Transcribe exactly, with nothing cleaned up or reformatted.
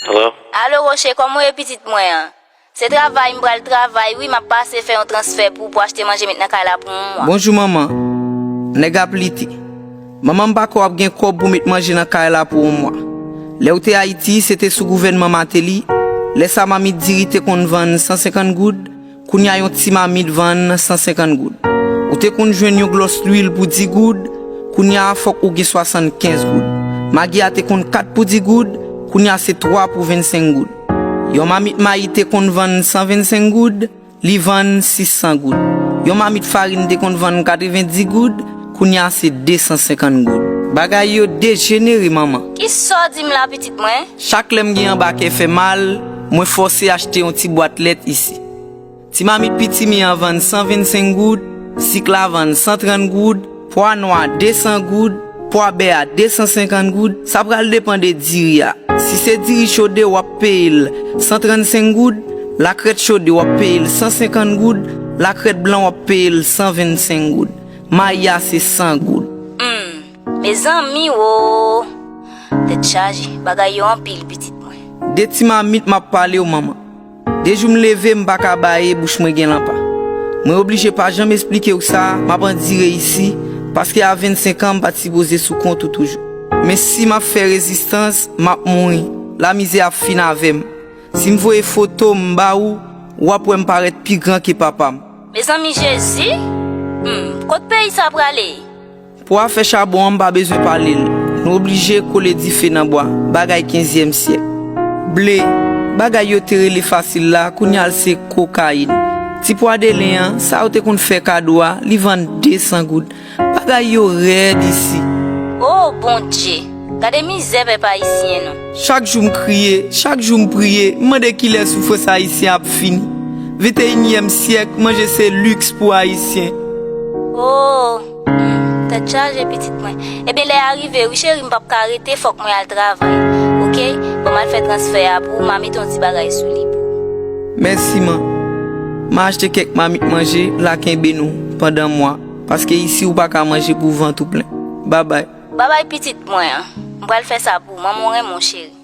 Hello? Alo Roche, kòman w ye pitit mwen an? Se travay m pral travay wi, m ap pase fè yon transfè pou pou achte manje met nan kay la pou yon mwa. Bonjou manman. Nèg ap lite. Manman m pa kwè w ap gen kòb pou met manje nan kay la pou yon mwa. Lè w te Ayiti, se te sou gouvènman Mateli. Lè sa mamit diri te konn vann san senkant goud, kounye a yon ti mamit vann san senkant goud. Ou te konn jwenn yon glòs lwil pou dis goud, kounye a fòk ou gen swasannkenz goud. Magi a te konn kat pou dis goud, kounye a se twa pou vennsenk goud. Yon mamit mayi te konn vann san vennsenk goud, li vann sis san goud. Yon mamit farin te konn vann katrevenndis goud, kounye a se de san senkant goud. Bagay yo dejenere manman. Kisa w di m la pitit mwen? Chak lè m gen anba kè fè mal, mwen fòse achte yon ti bwat lèt isi. Ti mamit pitimi an vann san vennsenk goud, sik la vann san trant goud, pwa nwa de san goud, pwa bè a de san senkant goud, sa pral depann de diri a. Si se diri chode w ap peye l san trannsenk goud, lakrèt chode w ap peye l san senkant goud, lakrèt blan w ap peye l san vennsenk goud. Mayi a se san goud. Hmm, mezanmi wo! Tèt chaje, bagay yo anpil pitit mwen. De ti mamit m ap pale w manman. De jou m leve m pa ka baye bouch mwen gen lanpa. Mwen oblije pa janm esplike w sa, m ap andire isi, paske a vennsenk an m pa t sipoze sou kont ou toujou. Men si m ap fè rezistans, m ap mouri. Lamizè ap fin avè m. Si m voye foto m ba ou, w ap wè m parèt pi gran ke papa m. Mezanmi Jezi! Hmm, kot peyi sa prale? Pou afè chabon an m pa bezwen pale l. Nou oblije kole dife nan bwa, bagay kenzyèm syèk. Ble, bagay yo te rele fasil la, kounye a l se kokayin. Ti pwa delen an, sa yo te konn fè kado a, li vann de san goud. Bagay yo rèd isi. O Bondye! Gade mizè pèp ayisyen nou. Chak jou m kriye, chak jou m priye, m mande kilè soufrans ayisyen ap fini. Venteyinyèm syèk, manje se liks pou ayisyen. O! Hmm, tèt chaje pitit mwen. Ebyen lè a rive wi cheri, m p ap ka rete, fòk mwen al travay. Oke? Bon, m al fè transfè a pou ou, m a mete yon ti bagay sou li pou ou. Mèsi man. M a achte kèk mamit manje, la kenbe nou pandan mwa, paske isi ou pa ka manje pou vant ou plen. Babay. Babay pitit mwen an. M pral fè sa pou ou, manman w renmen w cheri.